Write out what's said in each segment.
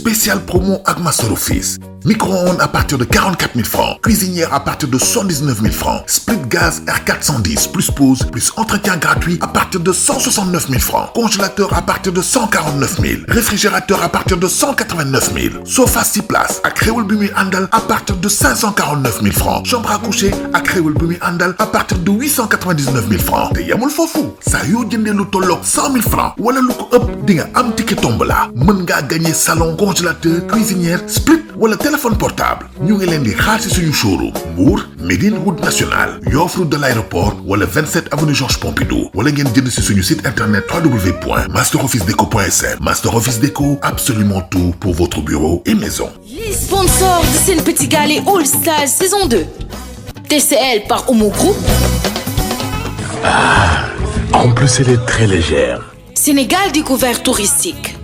Spécial promo avec Master Office. Micro-ondes à partir de 44 000 francs. Cuisinière à partir de 119 000 francs. Split gaz R410 plus pause plus entretien gratuit à partir de 169 000 francs. Congélateur à partir de 149 000. Réfrigérateur à partir de 189 000. Sofa 6 places à Créoul Bumi Andal à partir de 549 000 francs. Chambre à coucher à Créoul Bumi Andal à partir de 899 000 francs. Te yamul fofu. Sa yo jëndee lu tolloog 100 000 francs. Wala lu ko ëpp di nga am ticket tombola. Mën ngaa gagner salon, congélateur, cuisinière, split wala téléphone portable. Ñu ngi leen di xaar ci suñu showroom. Mbour, Médine Route Nationale, Yoff route de l'aéroport wala 27 avenue Georges Pompidou. Wala ngeen jënd ci suñu site internet www.masterofficedeco.sn. Master Office Déco, absolument tout pour votre bureau et maison. Les sponsors de Sen Petit Galley All Stars saison 2. TCL par Omo Group. En plus, elle est très légère. Sénégal Découverte Touristique.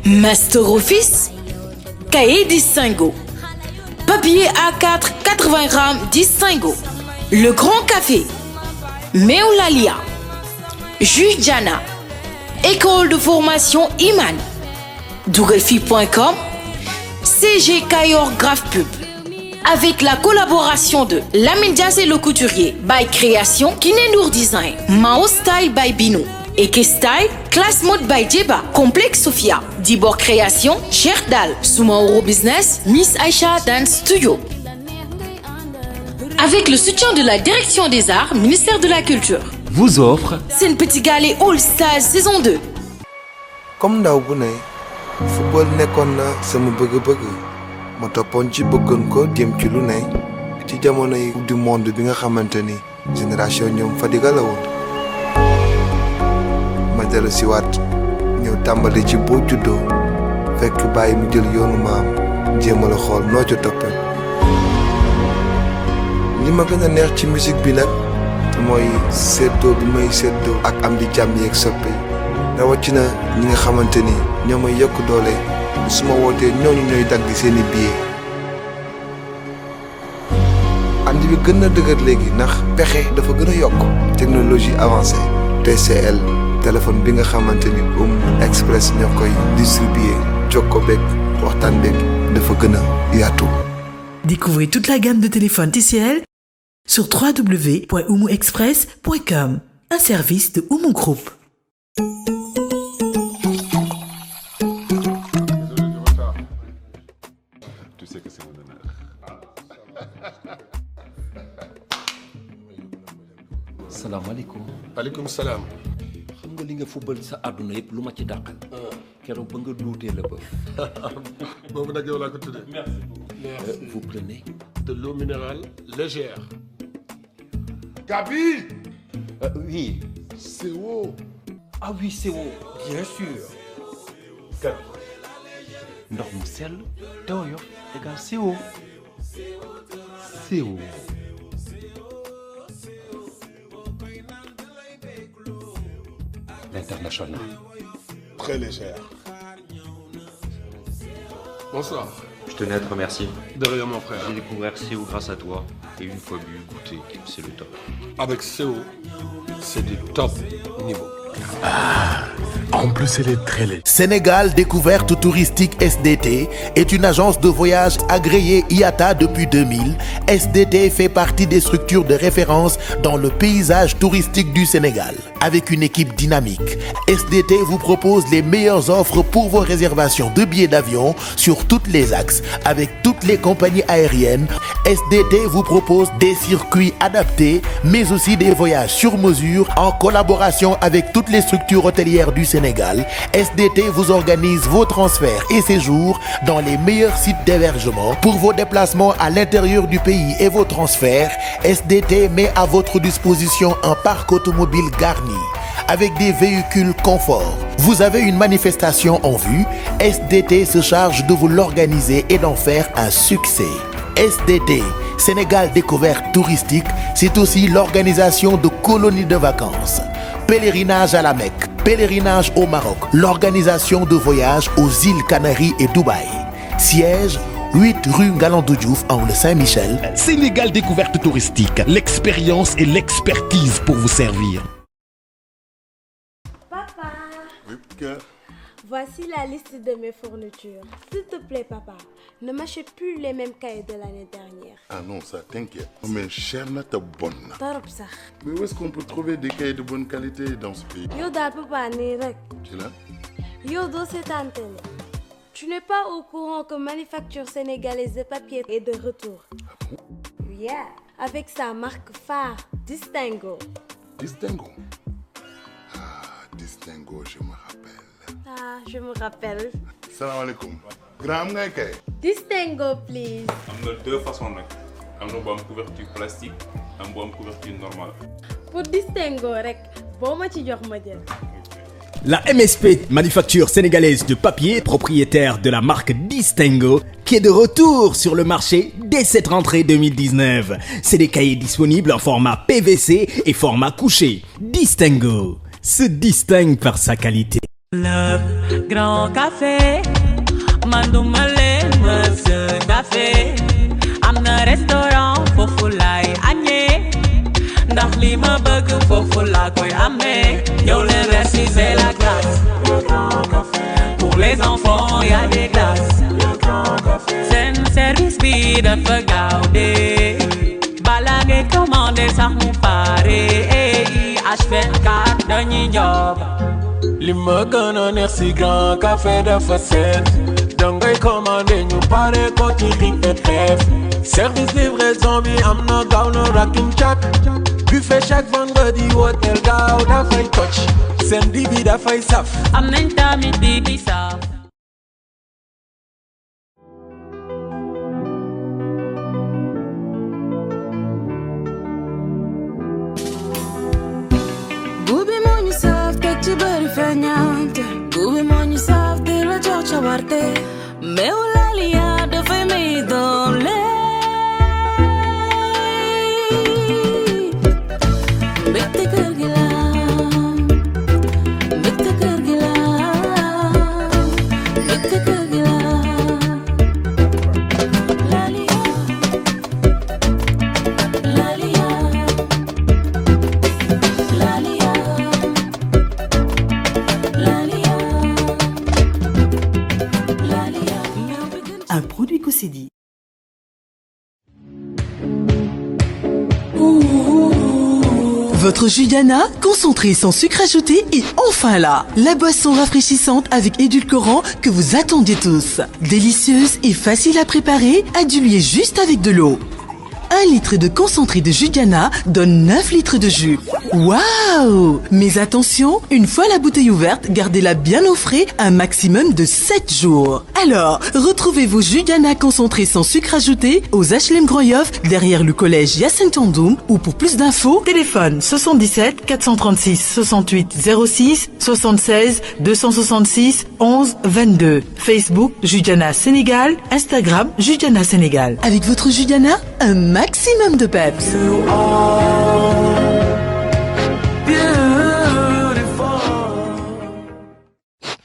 Master Office. Cahier Distingo. Papier A4 80 grammes Distingo. Le Grand Café. Meoulalia. Jus Jana. École de formation Iman. Dougelfi.com. CG Kayor Graph Pub. Avec la collaboration de Lamine Diaz et le couturier by Création, Kinendour Design, Mao Style by Bino, Eke Style, Class Mode by Djeba, Complexe Sophia, Dibor Création, Cheikh Dal, Soumaoro Business, Miss Aisha Dance Studio. Avec le soutien de la Direction des Arts, Ministère de la Culture. Vous offre Sen Petit Galley All Stars saison 2. Comme ndaw bu ne football nekkoon na sama bëgg-bëgg ma toppoon ci bëggoon ko jëm ci lu ne ci jamonoy coupe du monde bi nga xamante ni génération ñoom Fadiga la woon ma dellu si waat ñëw tàmbali ci boo juddoo fekk bàyyi mu jël yoonu maam jéem a la xool noo ca toppee li ma gën a neex ci musique bi nag mooy seddoo bi may seddoo ak am di jàmm yeeg soppe rawatina ñi nga xamante ni ñoo may yokk doole su ma wootee ñooñu ñooy dagg seeni billet andi bi gën a dëgër léegi ndax pexe dafa gën a yokk technologie avancée TCL téléphone bi nga xamante ni Express ñoo koy distribuer jokko beeg waxtaan beeg dafa gën a yaatu. Découvrez toute la gamme de téléphones TCL sur www.oumuexpress.com, un service de Oumou Group. Tu sais que c'est mon honneur. salaamaaleykum. Aleykum salaam. xam nga li nga football sa àdduna yëpp lu ma ci dàqal. keroog ba nga duutee la bëf. boobu nag yow laa ko tuddee. Merci. Vous prenez. De l'eau minérale légère. Gabi. Oui. CO. Ah oui, CO. Bien sûr. Gabi. ndox mu sell te woyof égal CO. CO. L'international. Très légère. Bonsoir. Je tenais à te remercier. De rien, mon frère. J'ai découvert CO grâce à toi. Et une fois bu, goûté, c'est le top. Avec CO, c'est du top niveau. En plus, elle est très légère. Sénégal Découverte Touristique SDT est une agence de voyage agréée IATA depuis 2000. SDT fait partie des structures de référence dans le paysage touristique du Sénégal. Avec une équipe dynamique, SDT vous propose les meilleures offres pour vos réservations de billets d'avion sur tous les axes. Avec toutes les compagnies aériennes, SDT vous propose des circuits adaptés, mais aussi des voyages sur mesure en collaboration avec toutes les structures hôtelières du Sénégal. SDT vous organise vos transferts et séjours dans les meilleurs sites d'hébergement. Pour vos déplacements à l'intérieur du pays et vos transferts, SDT met à votre disposition un parc automobile garni avec des véhicules confort. Vous avez une manifestation en vue, SDT se charge de vous l'organiser et d'en faire un succès. SDT, Sénégal Découverte Touristique, c'est aussi l'organisation de colonies de vacances. Pèlerinage à la Mecque, pèlerinage au Maroc, l'organisation de voyages aux îles Canaries et Dubaï. Siège 8 rue Galandou Diouf, angle Saint-Michel. Sénégal Découverte Touristique, l'expérience et l'expertise pour vous servir. Papa, Oui, cœur. Voici la liste de mes fournitures. S'il te plaît, papa, ne m'achète plus les mêmes cahiers de l'année dernière. Ah non, ça t'inquiète. Mais cher n'a ta bonne. Torop sax. Mais où est-ce qu'on peut trouver des cahiers de bonne qualité dans ce pays? Yo daal papa nii rek. Tu l'as? Yo doo seetaan télé. Tu n'es pas au courant que Manufacture sénégalaise de papier est de retour. Ah bon? Yeah. Avec sa marque phare, Distingo. Distingo? Ah, Distingo, je me rappelle. Ah, je me rappelle. Salam alaikum. Grand ngay kay. Distingo, please. On a deux façons nag. Am na bu am couverture plastique, am bu am couverture normale. Pour Distingo rek, boo ma ci jox ma jël. La MSP, Manufacture sénégalaise de papier, propriétaire de la marque Distingo, qui est de retour sur le marché dès cette rentrée 2019. C'est des cahiers disponibles en format PVC et format couché. Distingo se distingue par sa qualité. Le grand café, manduma leen monsieur café, am na restaurant foofu laay añee, ndax li ma bëgg foofu laa koy amee. Yow leen reçu c'est la classe. Pour les enfants y a des classes. Seen service bi dafa gaaw de, bala ngay commander sax mu pare. H24 dañuy job. li ma gën a neex si grand café dafa set, dangay commandé ñu pare ko ci clic et bref. Service livraison bi am na gaaw na rakin cak, buffet chaque vendredi hôtel gaaw dafay touch, seen dibi dafay saf. Am nañ tamit dibi saf. ci bëri feeñante gubi moo ñu saaf di la jox ca warte meew laaliya dafay may doole mbégte kër gi la mbégte kër gi la mbégte kër gi la laaliya laaliya laaliya. Un produit Cosedi. Votre jus Diana, concentré sans sucre ajouté, est enfin là. La boisson rafraîchissante avec édulcorant que vous attendiez tous. Délicieuse et facile à préparer, à diluer juste avec de l'eau. 1 litre de concentré de jus Diana donne 9 litres de jus. Waouh! Mais attention, une fois la bouteille ouverte, gardez-la bien au frais un maximum de 7 jours. Alors, retrouvez vos jus Diana concentrés sans sucre ajouté aux HLM Grand Yoff, derrière le collège Yacine Tandoum, ou pour plus d'infos, téléphone 77 436 68 06 76 266 11 22. Facebook jus Diana Sénégal, Instagram jus Diana Sénégal. Avec votre jus Diana, un maximum de peps.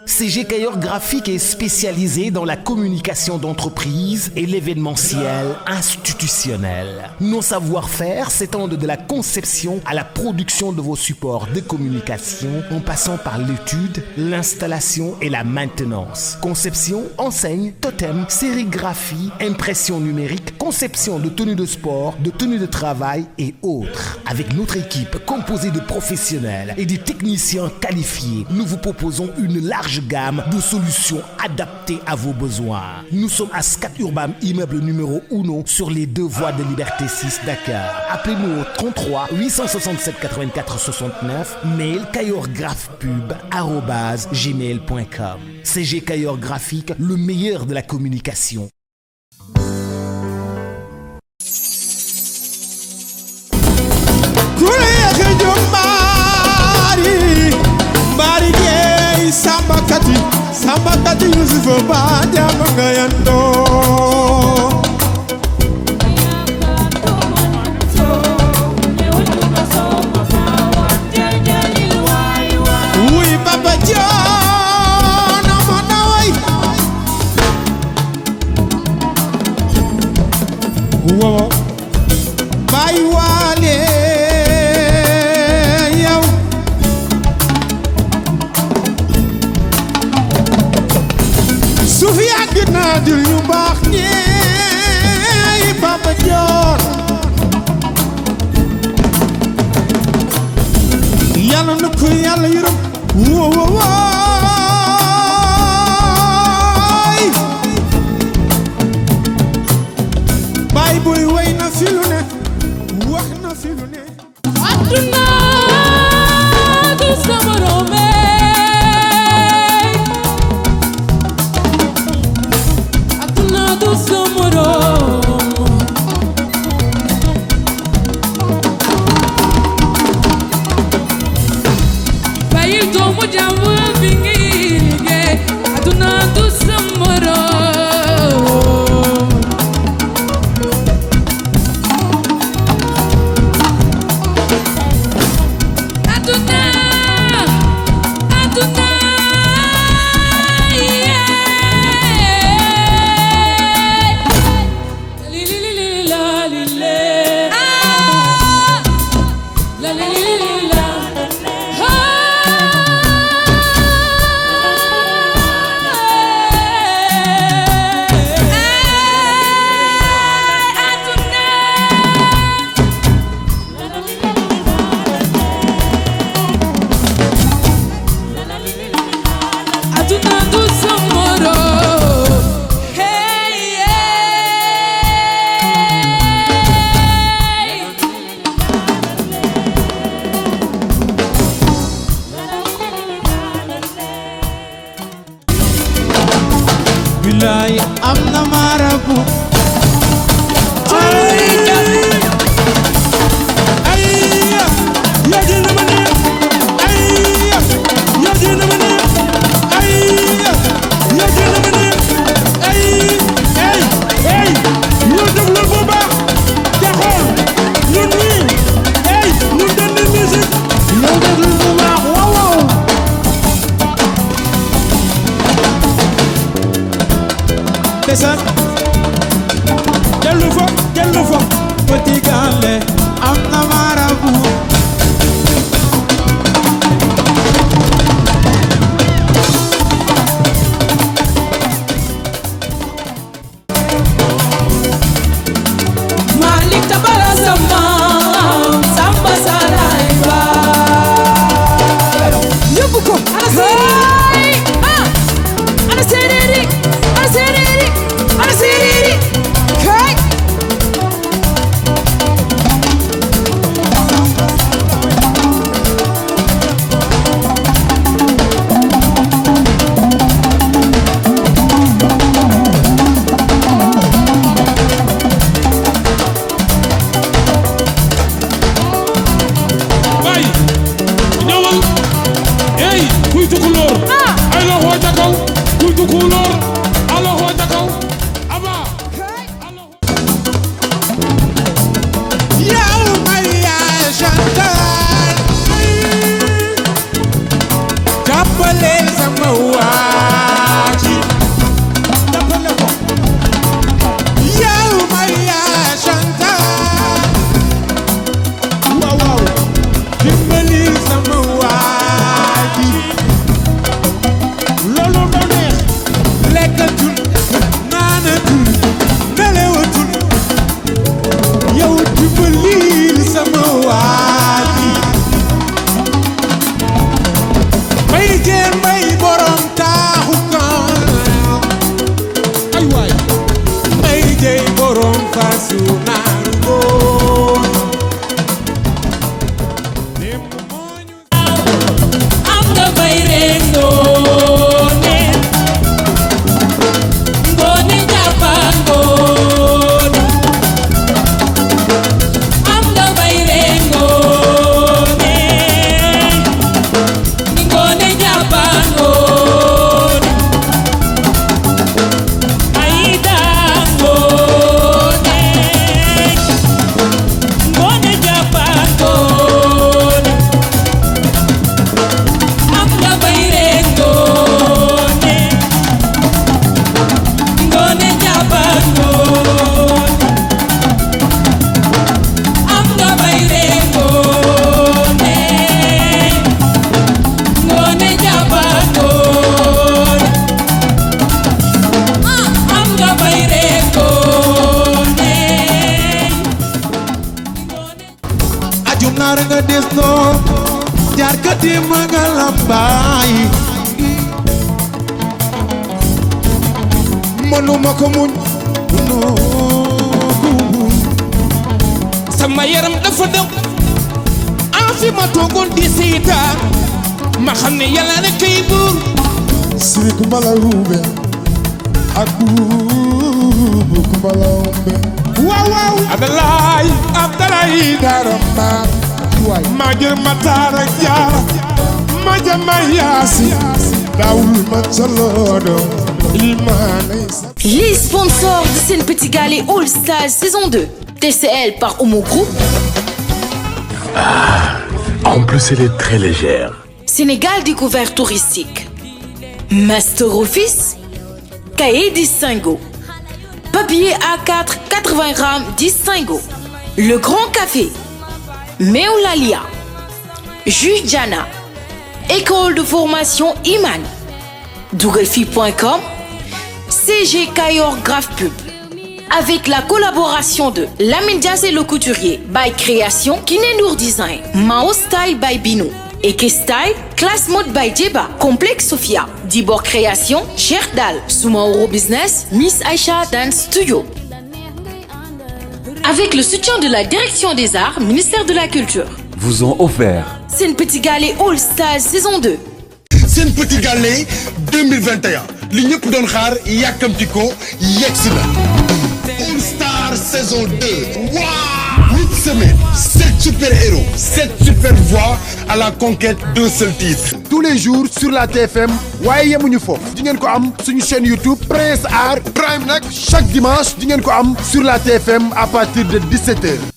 CG Cayor Graphique est spécialisé dans la communication d'entreprise et l'événementiel institutionnel. Nos savoir-faire s'étendent de la conception à la production de vos supports de communication en passant par l'étude, l'installation et la maintenance. Conception, enseigne, totem, sérigraphie, impression numérique, conception de tenues de sport, de tenues de travail et autres. Avec notre équipe composée de professionnels et de techniciens qualifiés, nous vous proposons une large gamme de solutions adaptées à vos besoins. Nous sommes à Scat Urbam, immeuble numéro 1 sur les 2 voies de Liberté 6 Dakar. Appelez-nous au 33 867 84 69, mail cayorgraphepub@gmail.com. CG Cayor Graphique, le meilleur de la communication. Samba kati Yusufu badia mangayando Oui Papa John amanawai Wow Bai wale yàgg naa di ñu baax ñeey Papa Joon yàlla na ko yàlla yërëm wooy baay buy way na fi lu ne wax na fi lu ne aduna du sama rome aduna du sama rome bayil doomu jàmm bi ngi liggéey aduna du sama rome aduna aduna li li li la li le la li li la aduna du sama rome hey bilaay am na marabu Ndeysaan dellu fa Petit Gallé am na marabu Malik tabara sama samba salai ba yóbbu ko ana sereri ana sereri ana sereri ana sereri kay bay ñëwal ey kuy tukulóor ay loxo ca kaw kuy tukulóor a loxo ca kaw aba yow Maria Chantal jàppale sama waaji jàppale ko yow Maria Chantal waaw waaw dimbali sama waaji loolu doo neex lekkatul naanatul nelewatul yow dimbali sama waaji may jéem may borom taaxu kan ay waay may jéem borom fasu naaru góor am nga bay reen ngoone ngoone jàppa ngoone am nga bay reen ngoone ngoone jàppa ngoone ayida ngoone ngoone jàppa ngoone am nga bay reen ngoone ngoone jàppa ngoone am nga bay reen ngoone ngoone jàppa ngoone di magala baay mënuma ko muñ sama yaram dafa daw fi ma toogoon di seetaan ma xam ne yàlla rek kay buur Siri Kumba Lawbe ak Buubu Kumba Lawbe waaw Abdalaay dara ma jër ma taara jaara ma jama yaasi daawul ma solodo Les sponsors de Sen Petit Gallé All Stars saison 2. TCL par Homo Group. En plus, elle est très légère. Sénégal Découverte Touristique. Master Office. Cahier Distingo. Papier A4 80 grammes Distingo. Le Grand Café. Meoulalia. Jus Jana. École de formation Iman. Dougelfi.com. CG Kayor Graph Pub. Avec la collaboration de Lamine Diazé le couturier by Création, Kinenour Design, Mao Style by Bino, Eke Style, Class Mode by Djeba, Complexe Sophia, Dibor Création, Cheikh Dal, Soumaoro Business, Miss Aisha Dance Studio. Avec le soutien de la Direction des Arts, Ministère de la Culture. Vous ont offert Sen Petit Gallé All Stars saison 2. Sen Petit Gallé 2021 li ñëpp doon xaar yàkkamti ko yegsi na All Star saison 2 waaw 8 semaines 7 super-héros 7 super voix à la conquête d'un seul titre tous les jours sur la TFM waaye yemuñu foofu di ngeen ko am suñu chaîne YouTube Prince Art Prime nag chaque dimanche di ngeen ko am sur la TFM à partir de 17h